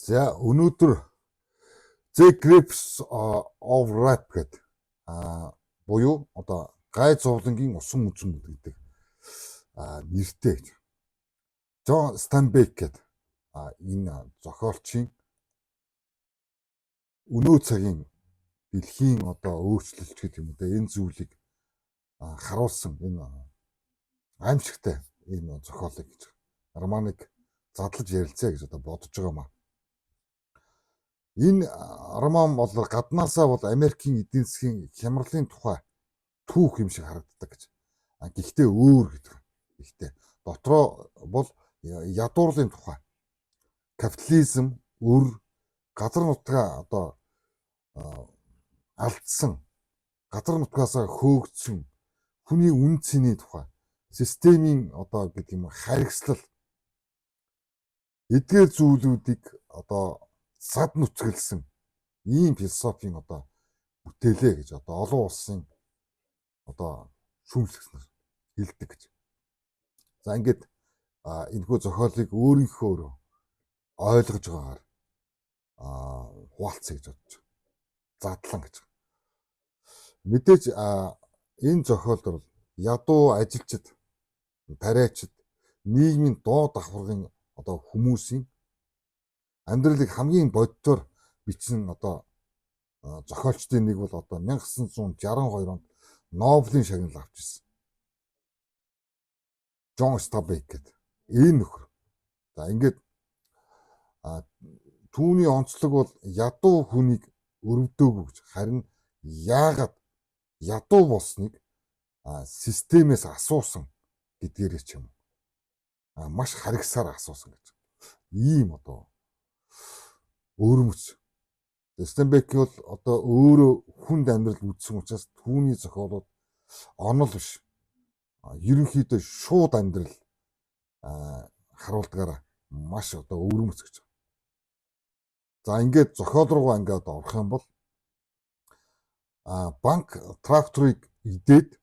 За, өнөөдөр The Grapes of Wrath гэдэг буюу одоо гай зовлонгийн усан үзэм гэдэг нэртэй гэж. Джон Стайнбек гэдэг энэ зохиолчийн өнөө цагийн дэлхийн одоо өөрчлөлт гэдэг юм уу те, энэ зүйлийг харуулсан энэ аимшигтай энэ зохиолыг гэж романыг задлаж ярилцъя гэж одоо бодож байгаа юм аа. Энэ роман бол гаднаасаа бол Америкийн эдийн засгийн хямралын тухай түүх юм шиг харагддаг гэж. Гэхдээ өөр гэдэг. Гэхдээ дотроо бол ядуурлын тухай. Капитализм, өр, газар нутгаа одоо алдсан, газар нутгаасаа хөөгдсөн хүний үнэ цэний тухай, системийн одоо гэдэг юм харгислал, эдгээр зүйлүүдийг одоо зад нүцгэлсэн ийм философийн одоо бүтээлээ гэж одоо олон улсын одоо шүүмжлэгч хэлдэг гэж. За, ингээд энэхүү зохиолыг өөрийнхөө өөрөө ойлгож байгаагаар хуваалцъя гэж бодож байгаа. Задлан гэж. Мэдээж энэ зохиолд бол ядуу ажилчид, тариачид, нийгмийн доод давхаргын одоо хүмүүсийн амьдралыг хамгийн бодитоор бичсэн одоо зохиолчдын нэг бол одоо 1962 онд Нобелийн шагнал авч ирсэн. Джон Стайнбек гэдэг энэ нөхөр. За, ингээд түүний онцлог бол ядуу хүнийг өрөвдөөгүй гэж, харин яагаад ядуу болсныг системээс асуусан гэдгээрээ ч юм уу. Маш харгисаар асуусан гэж. Ийм одоо өвөрмөц. Стайнбек бол одоо өөрөө хүнд амьдрал үзсэн учраас түүний зохиолууд онол биш. Ерөнхийдөө шууд амьдрал харуулдгаараа маш одоо өвөрмөц гэж. За, ингээд зохиол руугаа ингээд орох юм бол банк тракторыг идээд,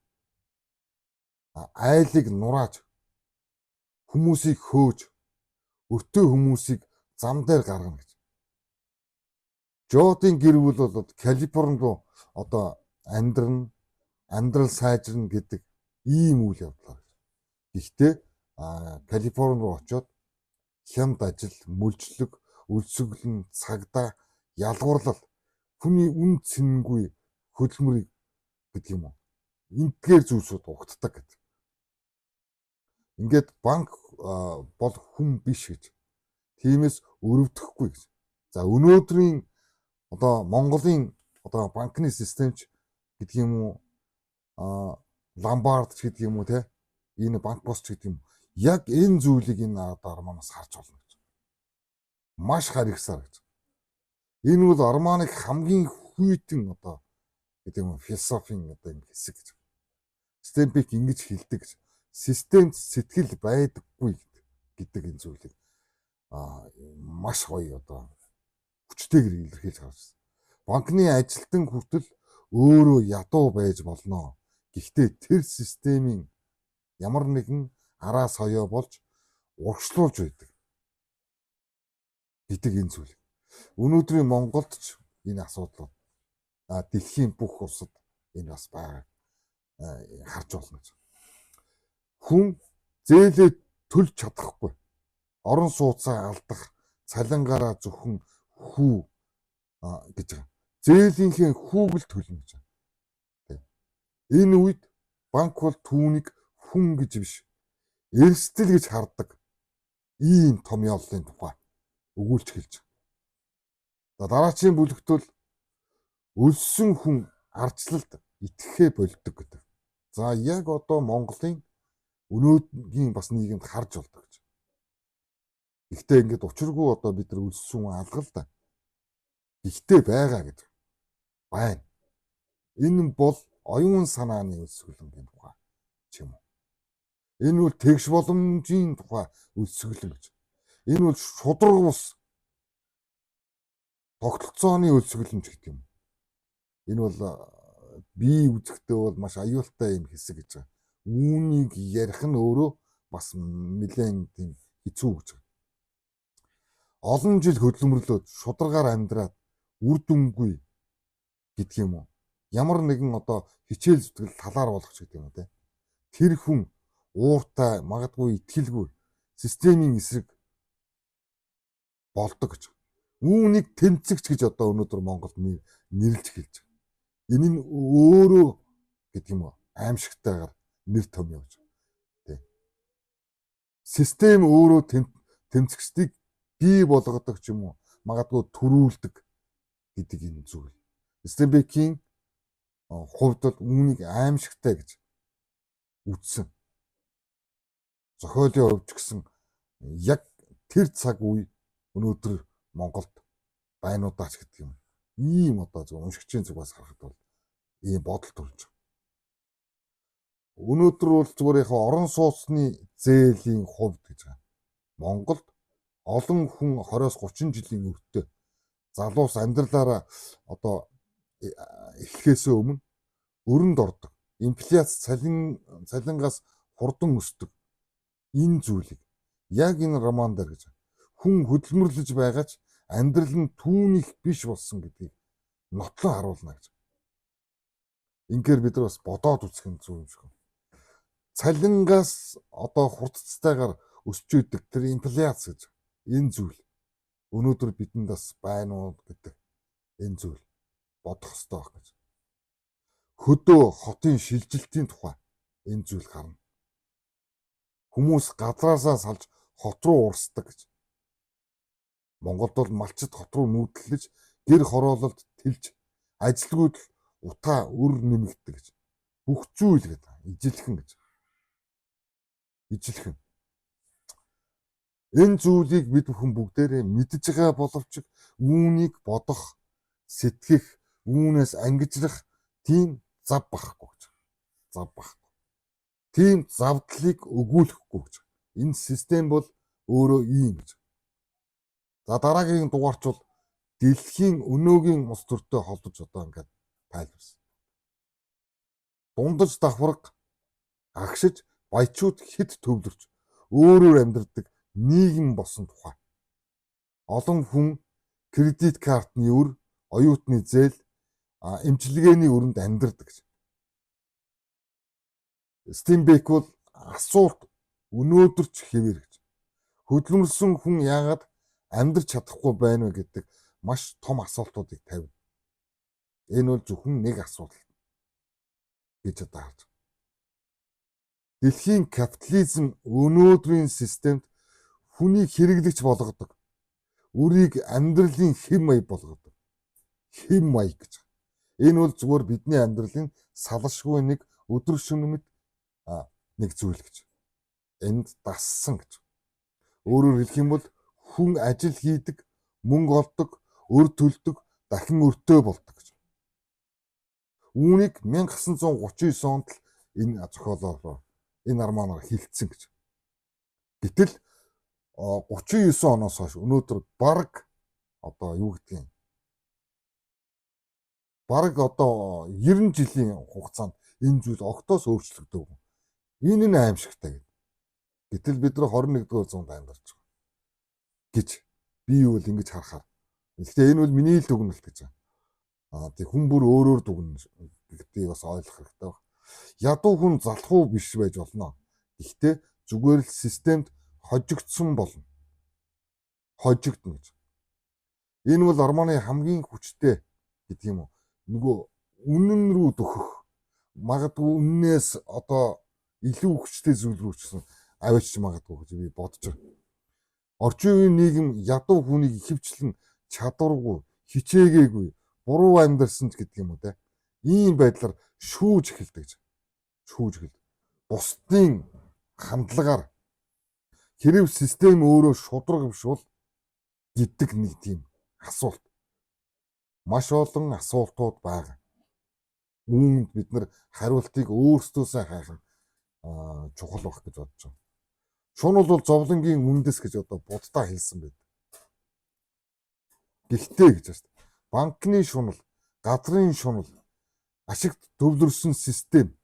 айлыг нурааж, хүмүүсийг хөөж, өртөө хүмүүсийг зам дээр гаргана гэж. Жодын гэр бүл бол Калифорни руу одоо амьдрна, амьдрал сайжирна гэдэг ийм үйл явдлаар. Гэхдээ Калифорни руу очиод хямд ажил, мөлжлөг, өлсгөлөн, цагдаа, ялгуурлал, хүний үнэ цэнгүй хөдөлмөрийг гэдэг юм уу. Эндгээр зүйлсүүд угтдаг гэдэг. Ингээд банк бол хүн биш гэж. Тиймээс өрөвдөхгүй гэж. За, өнөөдрийн одоо Монголын одоо банкны системч гэдэг юм уу, ломбард ч гэдэг юм уу те, энэ банк бус ч гэдэг юм, яг энэ зүйлийг энэ одоо романаас харж болно гэж. Маш харигсаар гэж. Энэ бол романыг хамгийн хүйтэн одоо гэдэг юм философийн одоо юм хэсэг гэж. Стайнбек ингэж хэлдэг гэж. Системд сэтгэл байдаггүй гэдэг энэ зүйлийг маш гоё одоо хүчтэйгээр илэрхийлж гарч ирсэн. Банкны ажилтан хүртэл өөрөө ядуу байж болно. Гэхдээ тэр системийн ямар нэгэн араа соёо болж урагшлуулж байдаг гэдэг энэ зүйл. Өнөөдрийн Монголд ч энэ асуудал, дэлхийн бүх улсад энэ бас байгаа, харж болно гэж. Хүн зээлээ төлж чадахгүй. Орон сууцаа алдах, цалингаараа зөвхөн хүү гэж байгаа. Зээлийнхээ хүүг л төлнө гэж байгаа. Энэ үед банк бол түүнийг хүн гэж биш, эрсдэл гэж хардаг. Ийм томьёоллын тухай өгүүлж хэлж байгаа. За, дараачийн бүлэгт бол өлссөн хүн ардчлалд итгэхээ больдог гэдэг. За, яг одоо Монголын өнөөгийн бас нийгэмд харж болдог гэж. Гэхдээ ингээд учиргүй одоо бид нар өлссөн хүн алга л да. Гэхдээ байгаа гэдэг. Байна. Энэ бол оюун санааны өлсгөлөнгийн тухай ч юм уу. Энэ бол тэгш боломжийн тухай өлсгөлөн гэж. Энэ бол шударга бус тогтолцооны өлсгөлөн ч гэдэг юм. Энэ бол би үзэхдээ бол маш аюултай юм хэсэг гэж байгаа. Үүнийг ярих нь өөрөө бас нэлээд тийм хэцүү гэж байгаа. Олон жил хөдөлмөрлөөд шударгаар амьдраад үр дүнгүй гэдэг юм уу? Ямар нэгэн одоо хичээл зүтгэл талаар болох ч гэдэг юм уу те. Тэр хүн ууртай, магадгүй итгэлгүй системийн эсрэг болдог гэж. Үүнийг тэмцэгч гэж одоо өнөөдөр Монголд нэрлж эхэлж байгаа. Энэ нь өөрөө гэдэг юм уу аимшигтайгаар нэр том явж байгаа. Тэ. Систем өөрөө тэмцэгчдийг бий болгодог ч юм уу магадгүй төрүүлдэг гэдэг энэ зүйл. Стенбекийн хувьд бол үүнийг аимшигтай гэж үзсэн. Зохиолын хувьд ч гэсэн яг тэр цаг үе өнөөдөр Монголд байна уу даач гэдэг юм. Ийм одоо зөв уншигчийн зүгээс харахад бол ийм бодол төрж байгаа. Өнөөдөр бол зүгээр яг орон сууцны зээлийн хувьд гэж байгаа. Монголд олон хүн 20-оос 30 жилийн өртөө залуус амьдралаараа одоо эхлэхээс өмнө өрөнд ордог. Инфляц цалингаас хурдан өсдөг. Энэ зүйлийг яг энэ роман дээр гэж хүн хөдөлмөрлөж байгаа ч амьдрал нь түүнийх биш болсон гэдгийг нотлон харуулна гэж. Ингээр бид нар бас бодоод үзэх нь зөв юм шиг. Цалингаас одоо хурдцтайгаар өсч идэг тэр инфляц гэж энэ зүйл өнөөдөр бидэнд бас байна уу гэдэг энэ зүйл бодох ёстой байх гэж. Хөдөө хотын шилжилтийн тухай энэ зүйл гарна. Хүмүүс газраасаа салж хот руу урсдаг гэж. Монголд бол малчид хот руу нүүдлэж, гэр хороололд тэлж, ажилгүйдэл утаа үр нэмэгддэг гэж. Бүх зүйл гэдэг ижилхэн гэж. Ижилхэн. Энэ зүйлийг бид бүхэн бүгдээрээ мэдж байгаа боловч үүнийг бодох, сэтгэх, үүнээс ангижрах тийм зав байхгүй гэж. Зав байхгүй. Тийм завдлыг өгүүлэхгүй гэж. Энэ систем бол өөрөө ийм гэж. За дараагийн дугаарч бол дэлхийн өнөөгийн улс төртэй холбож одоо ингээд тайлбарсан. Дундаж давхарга агшиж баячууд хэд төвлөрч өөрөөр амьдардаг нийгэм болсон тухай. Олон хүн кредит картны өр, оюутны зээл, эмчилгээний өрөнд амьдардаг гэж. Стенбек бол асуулт өнөөдөр ч хэвээр гэж. Хөдөлмөрлсөн хүн яагаад амьдрч чадахгүй байна вэ гэдэг маш том асуултуудыг тавина. Энэ бол зөвхөн нэг асуудал гэж одоо харж байна. Дэлхийн капитализм өнөөдрийн системд хүнийг хэрэглэгч болгодог. Үрийг амьдралын хэм маяг болгодог. Хэм маяг гэж. Энэ бол зүгээр бидний амьдралын салшгүй нэг өдөр шөнө мэт нэг зүйл гэж. Энд дассан гэж. Өөрөөр хэлэх юм бол хүн ажил хийдэг, мөнгө олдог, өр төлдөг, дахин өртөө болдог гэж. Үүнийг 1939 онд л энэ зохиолоор энэ романоор хэлсэн гэж. Гэтэл 39 оноос хойш өнөөдөр бараг одоо юу гэдгийг бараг одоо 90 жилийн хугацаанд энэ зүйл огтоос өөрчлөгдөөгүй. Энэ нь аимшигтай гэдэг. Гэтэл бид нар 21-р зуунд амьдарч байгаа гэж би юу л ингэж харахаар. Гэхдээ энэ бол миний л дүгнэлт гэж байна. Аа тэг хүн бүр өөрөөр дүгнэ гэдгийг бас ойлгох хэрэгтэй байна. Ядуу хүн залхуу биш байж болно. Гэхдээ зүгээр л системд хожигдсон болно. Хожигдно гэж. Энэ бол романы хамгийн хүчтэй гэдэг юм уу. Нөгөө үнэн рүү дөхөх магадгүй үннээс одоо илүү хүчтэй зүйл рүү ч гэсэн аваач магадгүй гэж би бодож байгаа. Орчин үеийн нийгэм ядуу хүнийг ихэвчлэн чадваргүй, хичээгээгүй, буруу амьдарсан ч гэдэг юм уу те. Ийм байдлаар шүүж эхэлдэг гэж. Шүүж эхэлдэг. Бусдын хандлагаар хэрв систем өөрөө шударга биш бол гэдэг нэг тийм асуулт. Маш олон асуултууд байгаа. Үүнд бид нар хариултыг өөрсдөөсөө хайх нь чухал байх гэж бодож байна. Шунал бол зовлонгийн үндэс гэж одоо буддаа хэлсэн байд. Гэхдээ гэж байна шүү дээ. Банкны шунал, газрын шунал, ашигт төвлөрсөн систем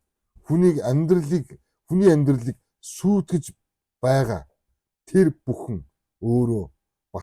хүнийг амьдралыг хүний амьдралыг сүйтгэж байгаа тэр бүхэн өөрөө